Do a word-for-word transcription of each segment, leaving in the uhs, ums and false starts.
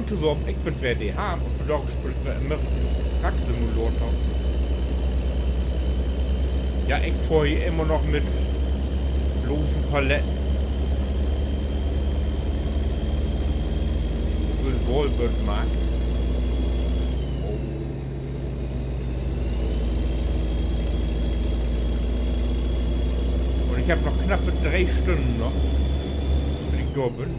Tosamen, ik bün weer de Harm un vandaag speelt wi American Truck Simulator. Ja, ik fohr hier immer noch mit losen Paletten. För Wallboard Markt. Oh. Un ik heff noch knappe dree Stünnen noch, bit ik dor bün.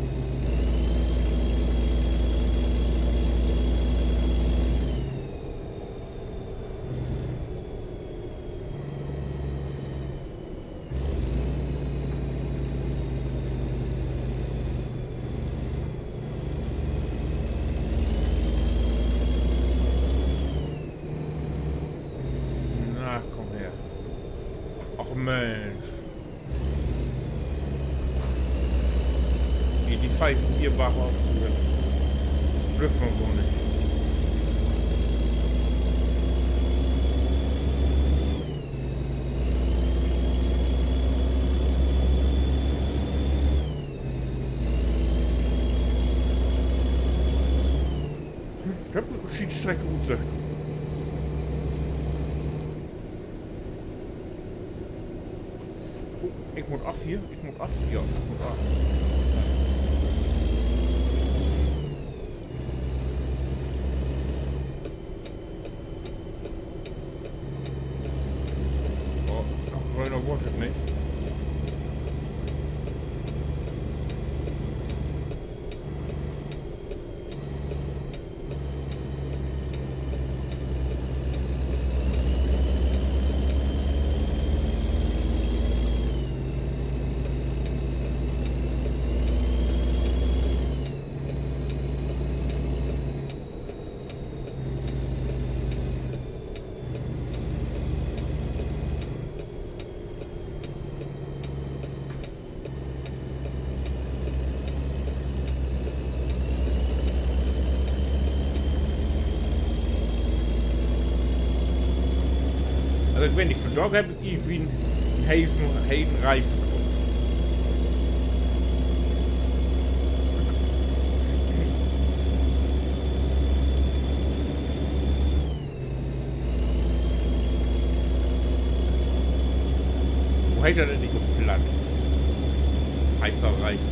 Na, kumm her. Och Mensch. Nee, de Pfeifen hier wach op. Blöff man gor nich. Hm, ik heff en Schietstreck utsöcht. Oh, ik mutt af hier, ik mutt af. Ja, ik mutt af. Oh, noch gröner warrt dat nich. Also, ik weet nich, vandaag heff ik irgendwie en, en helen, helen Reifen op. Wo heet dat denn nich op Platt? Heißer Reifen.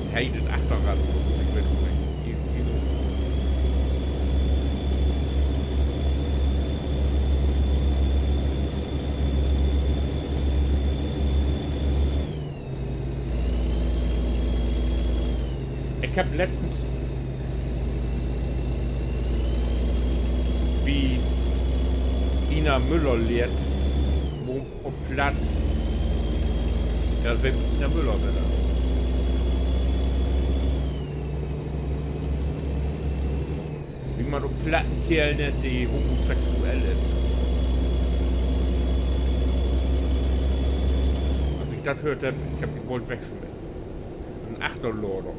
Heet dat Achterrad. Ik weet ok nich. Irgendwie so. Ik heff letztens bi Ina Müller lehrt, wo op Platt, ja, dat weer Ina Müller wedder. Wo man op Platt en Keerl nennt, de homosexuell is. As ik dat höört heff, ik heff de bold wegsmeten. En Achterlader.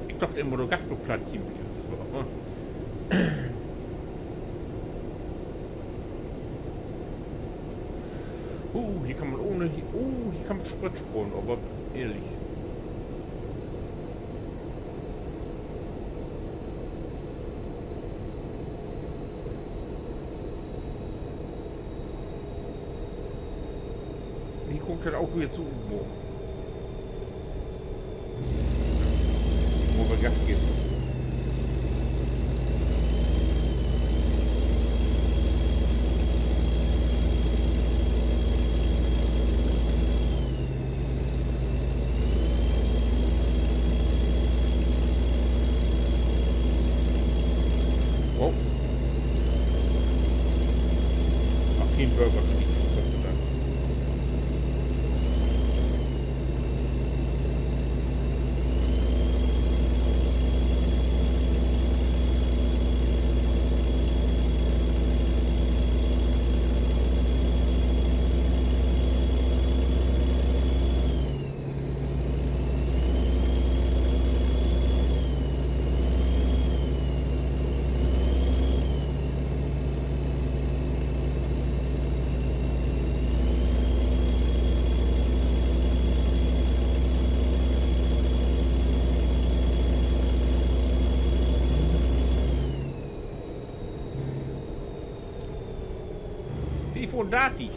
Ik dach immer, dor gaff dat Platt nich mehr. Uh, hier kann man ohne, oh, hier kann man Sprit sporen, aver ehrlich. Hier kummt dat Auto nu so um. Wo wi Gas geven. Oh. Ach, keen Börgersteig. Gott sei Dank. Vundatig.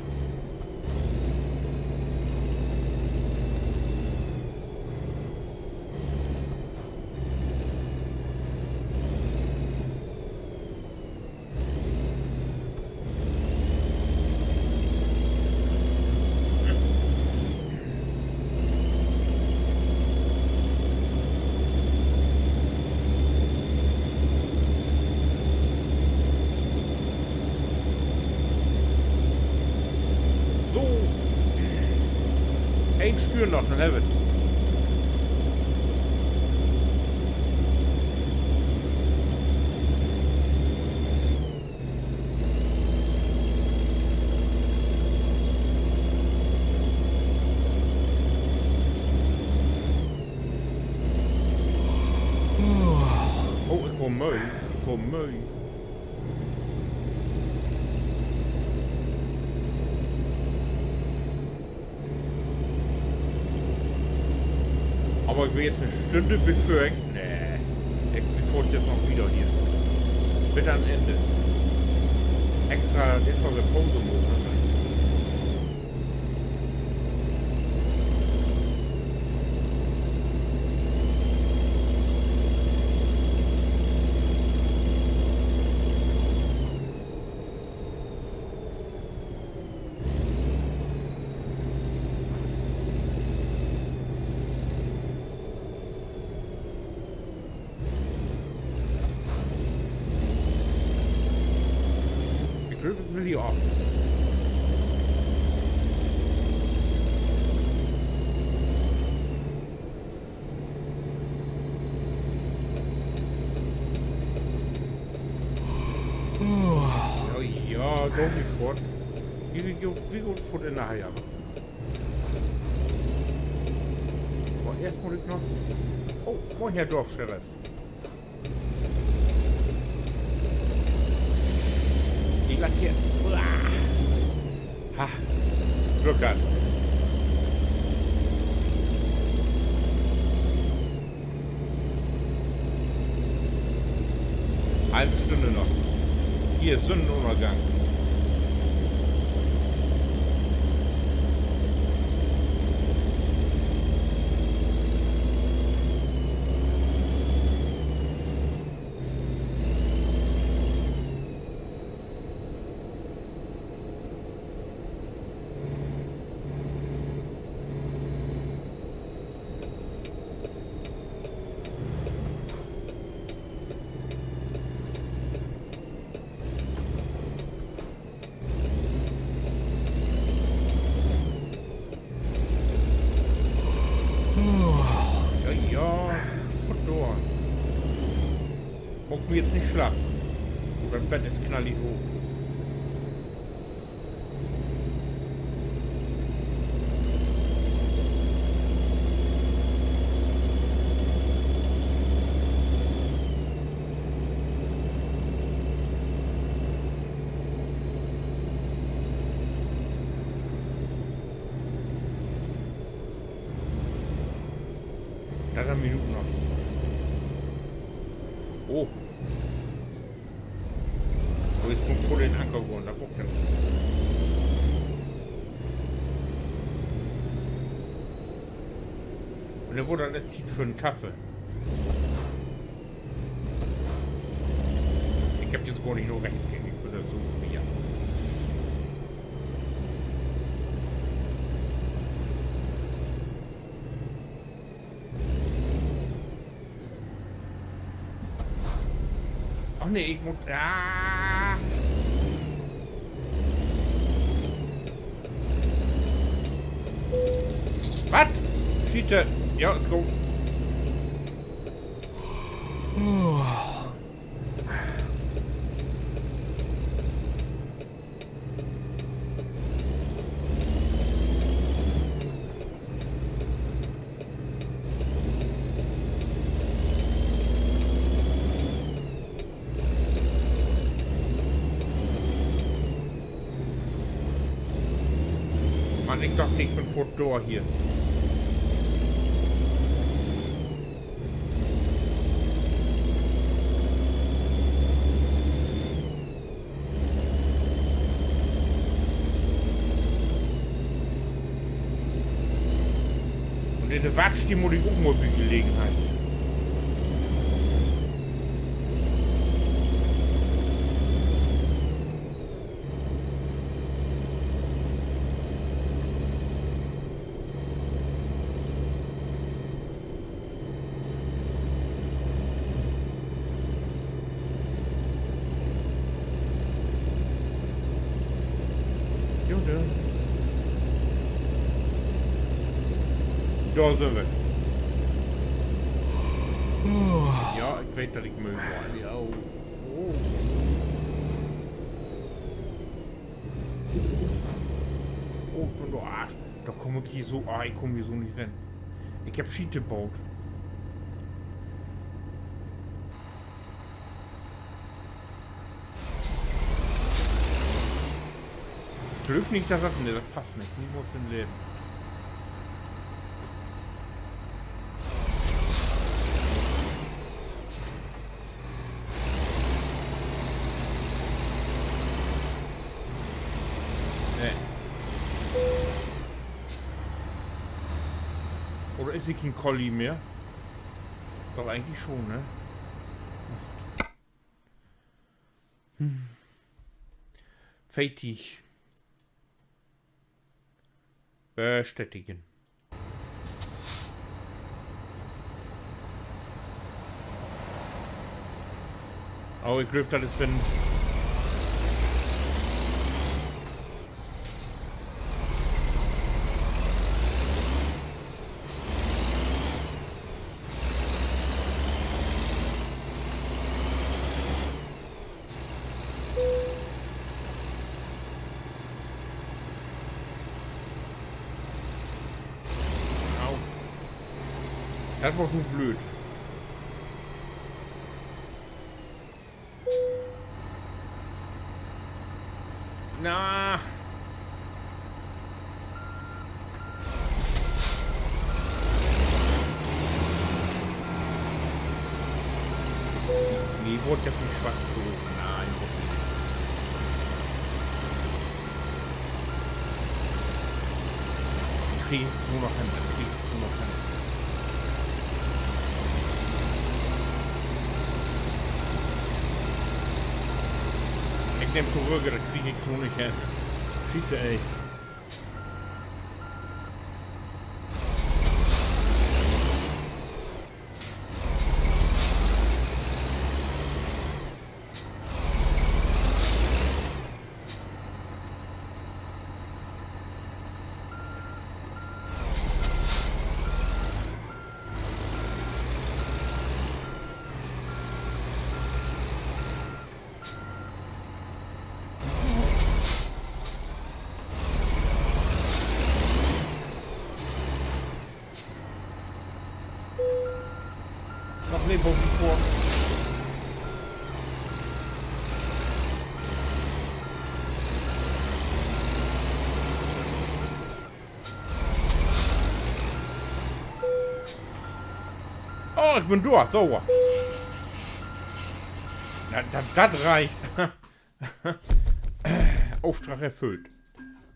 So. Een Stück noch, denn hebben wi. Oh, ik word mööd. Ik word mööd. Aver ik weer nu en Stünn bevör ik, nee, ik, ik fohr nu noch wieder hier. Bit an Enn. Extra, extra de Pause maken. Ik glööv, ik will hier af. Ja, ja, gah wi foort. Wi, wi, wi gaht foort in de Heide. Aver eerst mutt ik noch, oh, moin, Herr Dorfscheriff. De Latern. Uah. Ha. Glück gehabt. Halve Stünn noch. Hier, Sünnenünnergang. Ja, ja, foort dor. Maak mi nu nich slapp. Oh, dat Bett is knallig hooch. Darteihn Minuten noch. Oh. Oh, nu kummt vull in Anker gahn, dat bruukt he. Un denn word dat eerst Tiet för en Kaffee. Ik heff nu gor nich na rechts keken, ik bün dor so vör. Ach nee, ik mutt, ah. Wat? Schiete. Ja, is goot. Man, ik dach, ik bün foort dor hier. Wackstiel mutt ik ok mal bi Gelegenheit. Jo, dor. Dor sünd wi. Ja, ik weet, dat ik mööd warr. Ja, oh. Oh. Oh, ik bün dor, ah, dor kaam ik hier so, ah, ik kaam hier so nich rin. Ik heff Schiete boot. Ik glööv nich, dat dat, nee, dat passt nich. Niemals in't Leven. Nee. Oder is hier keen Kolli mehr? Doch, egentlich schon, ne? Hm. Fertig. Bestätigen. Oh, ik glööv, dat is, wenn Au. Dat weer nu blööd. Na. Nee, nee, warrt dat nich swart. Na, nee. Krieg ik so noch hen, dat krieg ik so noch hen. Ik nehm torügg, dat krieg ik so nich hen. Schiete, ey. Noch nee, wo ik vör. Oh, ik bün dör. So. Na, dat, dat reckt. Opdrag erfüllt.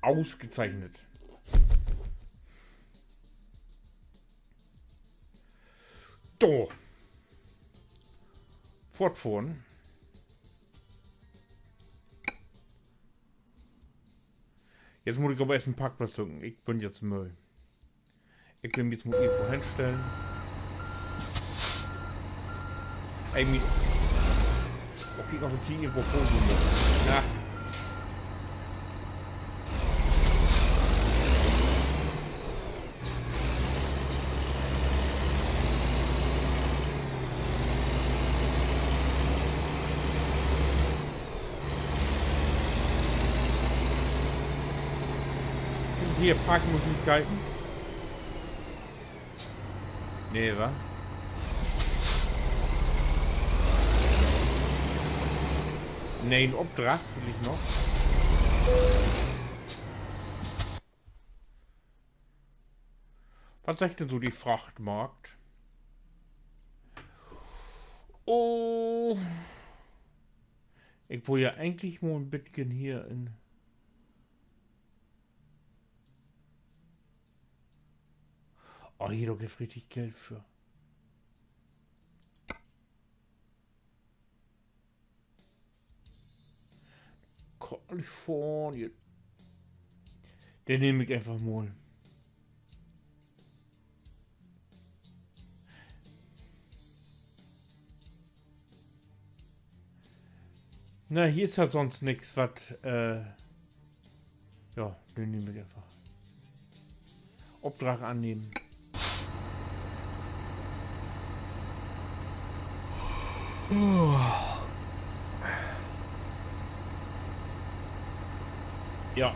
Ausgezeichnet. So. Fortfohren. Jetzt mutt ik aver eerst en Parkplatz söken. Ik bün jetzt mööd. Ik bün jetzt mal irgendwo henstellen. Ey, mi-, okay, ik heff hier irgendwo Pause maakt. Ja. Hier, Parkmööglichkeiten. Nee, wa? Nee, en Opdrag will ik noch. Wat seggt denn so de Frachtmarkt? Oh. Ik wull ja egentlich mal en beten hier in. Oh, hier doch richtig Geld för. Kalifornien. Den nehm ik eenfach mal. Na, hier is ja sonst nix, wat, äh, ja, den nehm ik eenfach. Opdrag annehmen. Ja.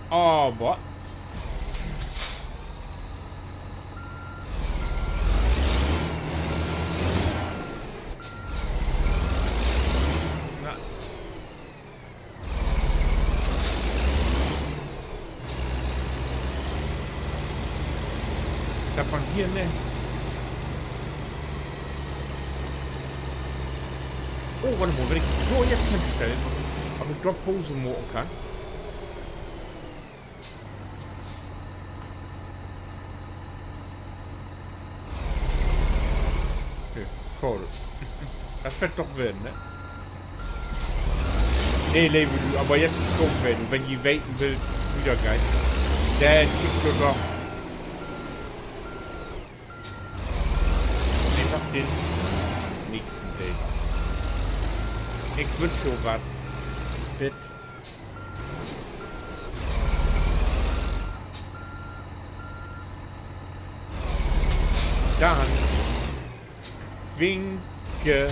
Aver na, dat man hier, ne? Oh, wart mal, wenn ik dor nu henstell, of ik dor Pause maken kann. Okay, schaad. Dat warrt doch weern, ne? Nee, leve Lüüd, aver nu is dat ok weer. Wenn ji weten wüllt, wo dat geiht, denn kiekt jo doch eenfach den nächsten Deel. Ik wünsch jo wat. Bit dann. Winke.